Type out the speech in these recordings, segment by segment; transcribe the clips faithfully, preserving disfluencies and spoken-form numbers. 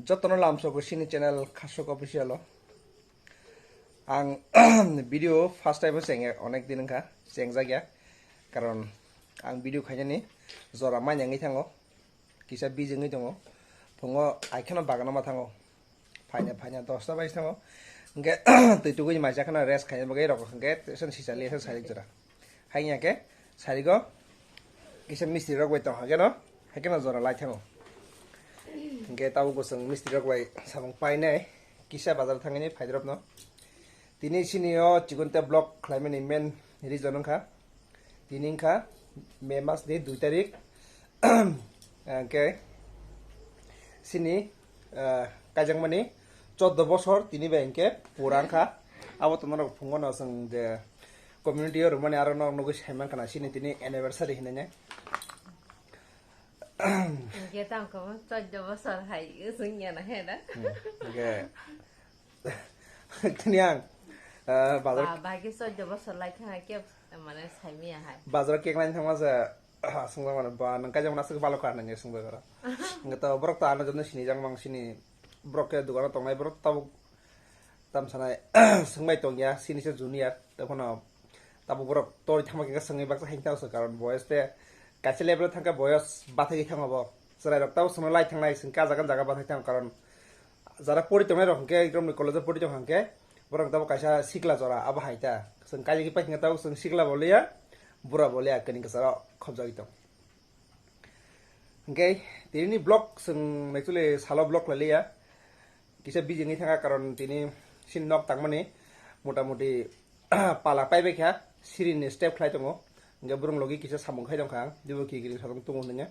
Jotono lamsogo sini channel Khasok Official o. Ang video first time o chenge, onek din wngkha chengjakya. Karon ang video khainani jora manya wngwi thango. Kisa busy wngwi tongo. Phungo aikheno bagano ma thango. Phaina phaina dosta bai thango. Hingke twi tugui mai jakhana rest khaina bagwi rok hingke tesan sisa le tesan sarik jora. Haini hingke sarigo kisa mistri rok bai tong hakeno, hakeno jora lai thango. Hingke tabuk bo chwng mistri rok bai samung painai kisa bazar thangini phaidrop no. Tini sini o chikonte vlog khlaimani main reason wngkha. Tini wngkha May mas ni dui tarik. Hingke sini, ah, kaijakmani choddo bosor tini bai hingke pura wngkha. Abo to norok phungo no chwng je community o rwmani aro norok nugui sai mankha na sini tini anniversary hinui nai. Hingke tang kamo choddo bosor hai wngya na he da? Hmm, hingke tini ang, ah, bazar Ba, ba ke choddo bosor lai kha ke mane sai miya hai. Bazar cake laina thangma se Ah, swngjak mano, ba, nwng kaijak mano aswk balo kar nang, swngjak oro. Hwnkhe to borok to ano joto sinijak mang sini, borok khe dukano tongnai, borok tabuk tam sanai, swngbai tongya, sini se junior, tei phano tabuk borok tori thangma khe swngwi baksa hai tang swk, karon boyos tei kaisa level thangkhe boyos bathai thango bo. Chwrai rok tabuk swngno lai thangnai, swngkhe ah jaga jaga bathai thango, karon jara pori tongnai rok hwnkhe, ekromni college o pori tong hwnkhe, borok tabuk kaisa sikla jora, abo hai ta. Chwng kaijagwi paikha tabuk chwng sikla bo liya, bura bo liya, kwrwng kwcharo khobjagwi tong. Hwnkhe tini vlog chwng actually salo vlog khlai liya. Kisa busy wngwi thangkha, karon tini sini nok tangmani motamuti pala paibai kha, sirini step khlai tongo. Hwnkhe borok logi kisa samung khai tongkha ang, dibo kikiring samung tongo hwnwi.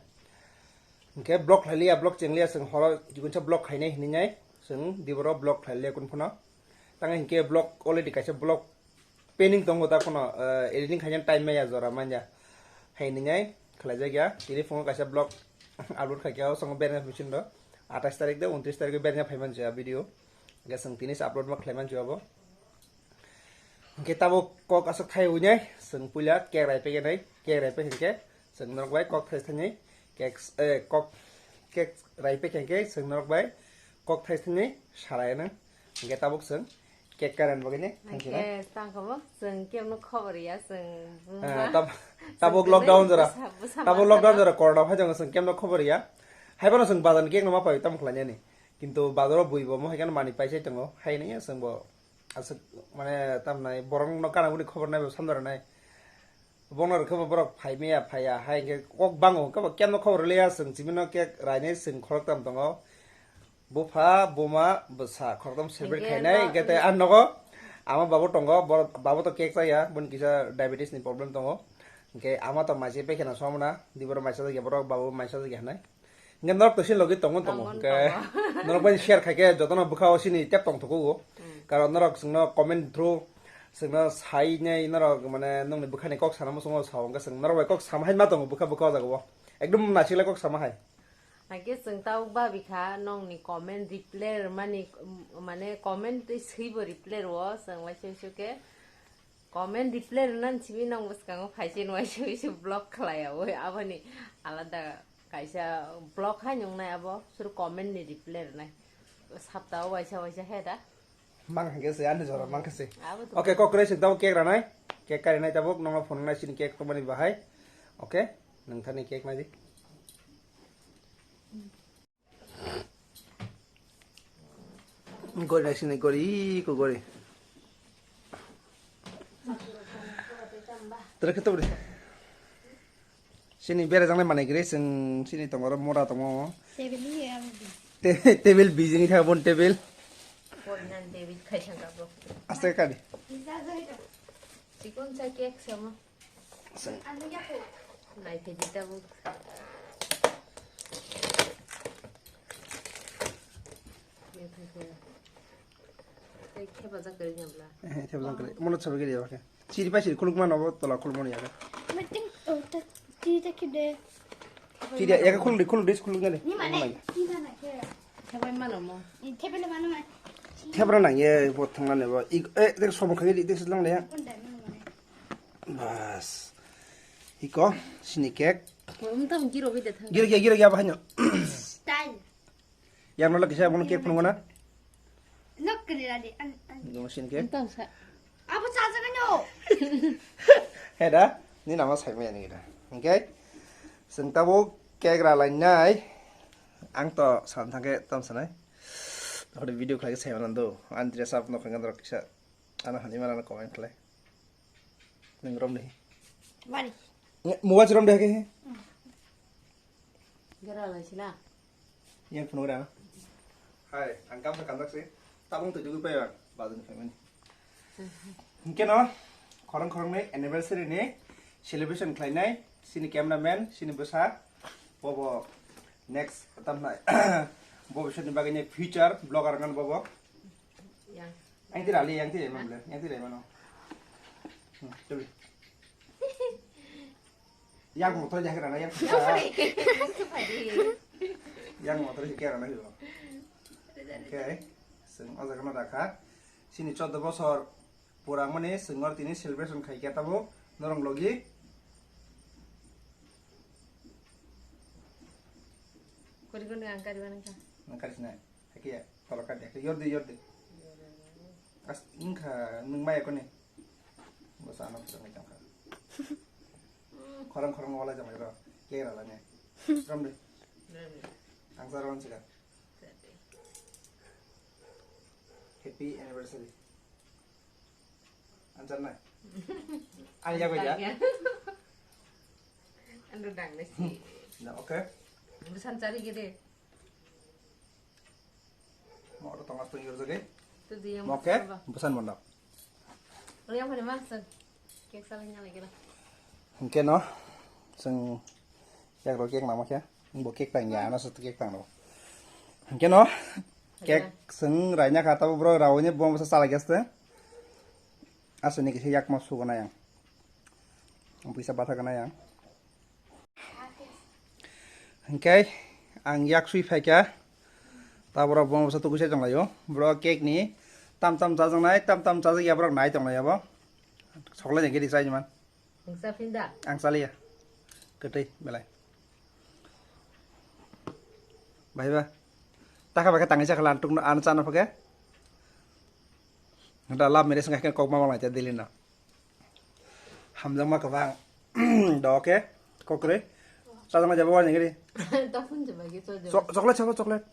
Hwnkhe vlog khlai liya, vlog cheng liya, chwng horo jigunsa vlog khainai hinwi nai, chwng diboro vlog khlai liya kunu phano. Tang hinkhe vlog already kaisa vlog pending tongo, ta phano, eh, editing khaina time maya jora manya. Hai hinwi nai khlaijak ya, tini phungo kaisa vlog upload khaikha, o songo bereng phi sini do. Atais tarik de, untris tarik de bereng phai manjak video. Hwnkhe chwng tini se upload ma khlai manjak abo. Hwnkhe tabuk kok aswk thai hwnwi, chwng puila cake rai peknai, cake rai pekhe hwnkhe chwng norok bai kok thai thani cake, eh, kok, cake rai pekhe hwnkhe chwng norok bai kok thai thani sarai nang. Hwnkhe tabuk chwng cake karen bagwi ni thangkhe na. Hwnkhe tangkha bo chwng kemno khobor ya, chwng buma. Eh, tab-, tabuk lockdown jora. Bwsa, bwsa tabuk lockdown jora corona phai tongo, chwng kemno khobor ya. Haibono chwng bazar ni cake no ma pai tamo khlai nani. Kintu bazar o bui bo mo hai khe mani paisai tongo. Hai nai ya chwng bo. Aswk, mane, tamnai, borokno kanaboni khobor naibo samdara nai. Bono rwkhe bo borok phai maya, phaiya, hai hwnkhe kok bango, hwnkhe bo kemno khobor rwliya, chwng chimino khe rainai chwng khoroktham tongo. Bupha, buma, bwsa, khoroktham celebrate hwnkhe khainai, no-, hwnkhe tei ah nogo ama babu tongo, borok, babu to cake chaya, boni kisa diabetes ni problem tongo. Hwnkhe ama to maisai paikha na somana, di borok maisa jagya borok, babu maisa jagya hinai. Hingke norok to sini logi tongo, tongo. Tongo, hingke tongo. Norok bai share khaike jotono bwkha o sini tep tong thukugo. Hmm. Karon norok chwngno comment through chwngno sai nai norok mane nongni bwkhani kok sana muchungo sao hingke chwng norok bai kok sama hai ma tongo bwkha bwkha o jaga o. Ekdom naisik le kok sama hai. Hingke chwng tabuk babi kha nongni comment reply rwmani, mane comment twi swibo reply rwo chwng waisa waisa khe. Comment reply rwna simi nang bwskango phaising waisa waisa block khlai ya oi aboni alada kaisa block hai nungnai abo suru comment ni reply rwnai sapta o waisa waisa he da. Mang hingke se ani jora mang khe se. Abo to okay, kok rei sik dao cake ranai. Cake kari nai tabuk nongno phone nai sini cake tongmani bahai. Okay, nang thani cake nai di. Gori nai sini gori, iko gori. Tere khe tobri. Sini bera jangnai manai gre, sing sini tongoro mora tongo. Table hi abo bi. Te-, table bijing tha bon table. Porinan table khai thang ka bo. Aste kadi. Chikon sa cake sama. Nai khe di tabuk. Tei thepajak kwrwi nabla. Eh, thepajak kwrwi. Mono chabai kwrwi ya khe. Chiri pai chiri khuluk mano bo tola khuluk mano ya khe. Meeting, oh, ta, chiri ta khide. Chiri ya khe khuluk di, khuluk di, khuluk nani. Ni mane, ni mane khe. Thepai mano mo. Ni thepele mano mai. Thepra nang ye bo thangna ne bo. I, eh, dek somo khe di, dek lang le ya. Bas. Iko, sini cake. Wng tamo giro bide thang. Giro, giro, giro, giro, bahanyo. Style. Yang nolak kisa abono cake phunukgo na? Nok kiri radi, an, an. Gong sin cake. Entang sa. Abo chajaga no. He da, ni nama sai maya ni da. Hingke, seng tabo cake ra lai nai. Ang to san thangke tam sanai. Hore video khlai sai manando. An dress up no khangan rok kisa. Ano hani mana comment khlai. Neng rom deh. Mari. Mobile rom deh ke. Gara lai sina. Yang phone gra. Hai, ang kam kam dak se. Tabung tu jugu payang. Bazan family. Hingke no, khorang khorang ni anniversary ni celebration khlainai. Sini cameraman, sini bwsa. Bobo next tam nai. Bobo sini bagini future vlogger ngan bobo. Yang. Yang tidak li, yang tidak mana? Yang tidak mana? Hmm, coba. Yang motor jah kerana yang. Yang motor jah kerana itu. Okay. Seng aja kena dakha. Sini chauda bosor pura mani sengor tini celebration khai kya tabo norong logi. Kori kori angkari mana kya? Angkari sini. Hakia, tolok kadi, hakia, yordi, yordi. As, wngkha, nwng maya koni. Bwsa ano phwrwngwi tongkha. Khorang khorang wala jamai ro, kera lani. Romdi. Ang sa ron sika. Happy anniversary. Anchar na? Ani jago ja? Ando dang na si. Na, okay. Busan cari gede. Mo oro tongas tong yor jage. Tu dia mo, okay? Busan mondo. Ori yang pada masuk. Kek salah nyala gila. Hingke no, seng yak ro kek nama kya? Bo kek tang ya, ano satu kek tang no. Hingke no, kek seng raina kata bro rawanya bom sa sala geste. Asuni kisa yak ma sugana yang. Ang pisa batha gana yang. Hingke ang yak sui phaikha. Ta borok bom sa tukuisa tonglaio. Bro cake ni tam tam chajaknai, tam tam chajakya borok nai tonglaio bo. Chocolate ni giri chai man. Ang sa phinda. Ang chaliya. Kwtwi belai. Bai ba. Taka bai khe tangwi chakha lan tukno ano chana phage. Da love marriage ngai khe kok ma malai cha Delhi no. Hamjakma kwbang. Do ke kokre. Chajakma jabo wani giri. Tapun jaba ge so jaba. Chocolate chabo chocolate.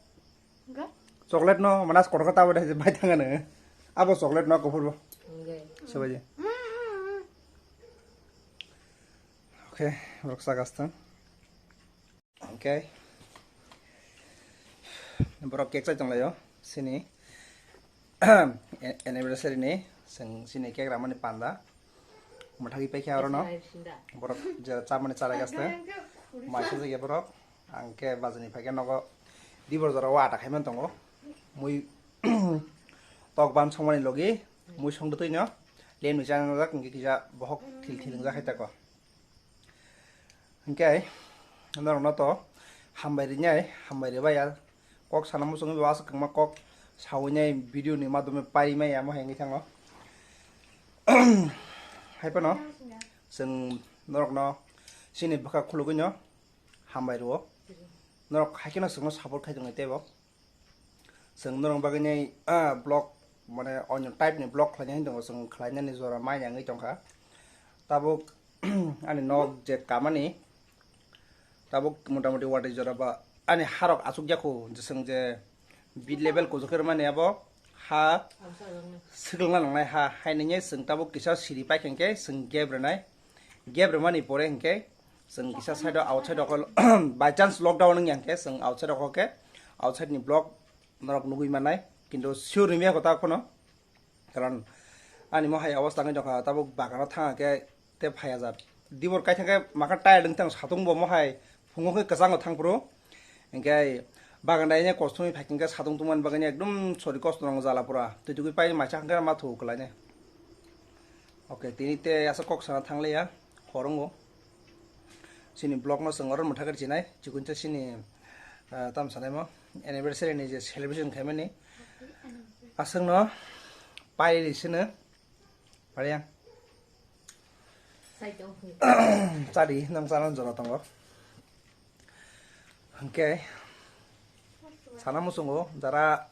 Ga? Chocolate no manas kotor kata bai thang ano. Abo chocolate no kufur bo. Nge. Sebaje. Okay, roksa gastan. Okay. Borok cake chai tonglaio sini anniversary ni, sini cake ramani panda mwthagwi paikha oro no. Borok je chamani chalai gaste maisa jagya borok. Ang khe bajani phaikhe nogo dibor jora o ata khaiman tongo. Mui tok ban songmani logi mui songdotwi no lemni changjak hingke kisa bohok thil thil wngjak hai tako. Hingke norokno to hambai rinai, hambai ribai ya. Kok sana muchungwi bo aswk kwbangma kok sawi nai video ni madhyome pai maya mo hengwi thango. Hai phano chwng norokno chini bwkha khulugwino hambai rwo. Norok hai kheno chwngno support khai tongwi teibo. Chwng norok bagwi nai, ah, vlog, mane, onyo type ni vlog khlaina hinwi tongo, chwng khlainani jora manya wngwi tongkha. Tabuk, ani nok je kamani, tabuk motamoti watwi jora ba ani harok achukya khu, je chwng je bid level kuchuk khe rwmani abo ha swkangna nangnai ha, hainwi chwng tabuk kisa siri paikha hwnkhe chwng gap rwnai. Gap rwmani pore hwnkhe chwng kisa side o, outside o, by chance lockdown wngya hwnkhe chwng outside o khe outside ni vlog norok nugwi mannai, kintu sure ni maya kota phano, karon ani mohai obosta wngwi tongkha, tabuk bagano thangkhe tei phaiya jat. Dibor kaithang khe makha tired wngthang satung bo mohai phungo khe kwchango thangphuru, hwnkhe bagan dai kosto wngwi phaikhe satung tungmani bagwi ekdom sori kosto nang jala pura, twi tugwi pai maisa hwnkhe ma thugo kwlainai. Okay, tini tei aswk kok sana thangliya, khorwngo. Chini vlog no chwng oro mwthakhe sinai, chikon cha chini, ah, tam sanai mo, anniversary ni je celebration khaimani. Aswk no pai ri sino, pariang. Chari, nang chana jora tongo. Hwnkhe, Sana muchungo jara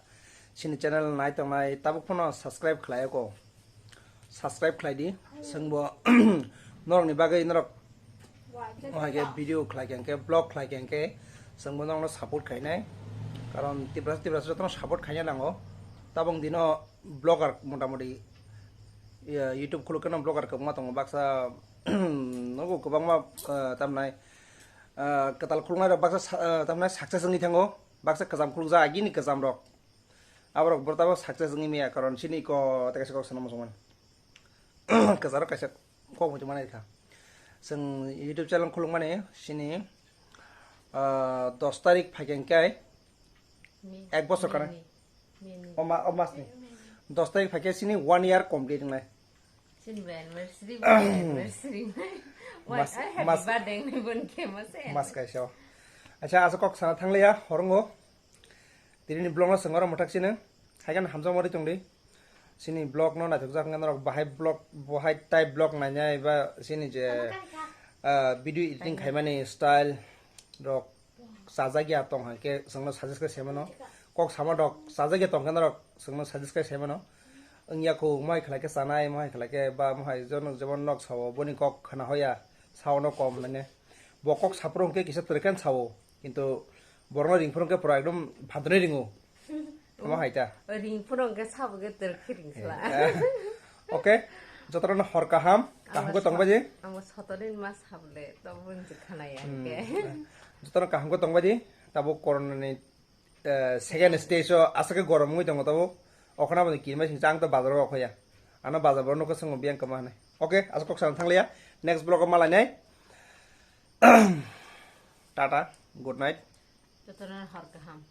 chini channel nai tongnai tabuk phano subscribe khlai ko. Subscribe khlai di. Sengbo norokni bagwi norok ohaike video khlai khe, vlog khlai khe, sengbo norokno support khainai. Karon Tiprasa, Tiprasa jotono support khaina nango. Tabuk dino vlogger motamoti, iya, YouTube khuluk kheno vlogger kwbangma tongo. Baksa nogo kwbangma, ah, tamnai, ah, kwtal khuluknai rok baksa sa-, ah, tamnai success wngwi thango. Baksa kwcham khulukjak agini kwcham rok. Aborok bo tabo success wngwi maya, karon chini iko tei kaisa kok sana muchungmani. Kwcharo kaisa kok muchungmani kha. Chwng YouTube channel khulukmani chini, ah, dos tarik phaikhe hwnkhe ek bosor kana. O ma-, o masni. Dos tarik phaikhe chini one year complete wngnai. Chini anniversary, anniversary. Why? Mas-, I happy mas-, birthday, ni bon ke mas. Mas kaisa o. Acha, asa kok sana thangliya, horongo. Tini ni vlog no sengoro mothak sini. Haikan hamjak mori tongdi. Sini vlog no naithok jak norok bahai vlog, bahai type vlog nainai ba sini je, ah, video editing khaimani style rok chajak ya tong hai khe chwngno suggest khe sai mano. Kok sama rok chajak ya tong khe norok chwngno suggest khe sai mano. Wngya kho, mohai khlai khe chanai, mohai khlai khe ba mohai jono jemon nok sao, boni kok khna hoya, sao no kom mane. Bo kok saphuru hwnkhe kisa twrwkhe sao, kintu borokno ring phuru hwnkhe pura ekdom bhadroni ringo. Omo hai ta. Ring phuru hwnkhe sabo khe twrwkhe ring sla. Eh, okay, jotono hor kaham, kaham khe tongbai di. Amo sotonin ma sabole, to bun je khana ya hwnkhe. Jotono kaham khe tongbai di, tabuk corona ni eh, second stage o aswk khe gorom wngwi tongo tabuk. Okhorno aboni kirima singcha ang to bazar o okhoya. Ano bazar o nukha swngo biyang kwma hwnwi. Okay, aswk kok sana thangliya. Next vlog o malainai. Tata, good night. Jotono hor kaham.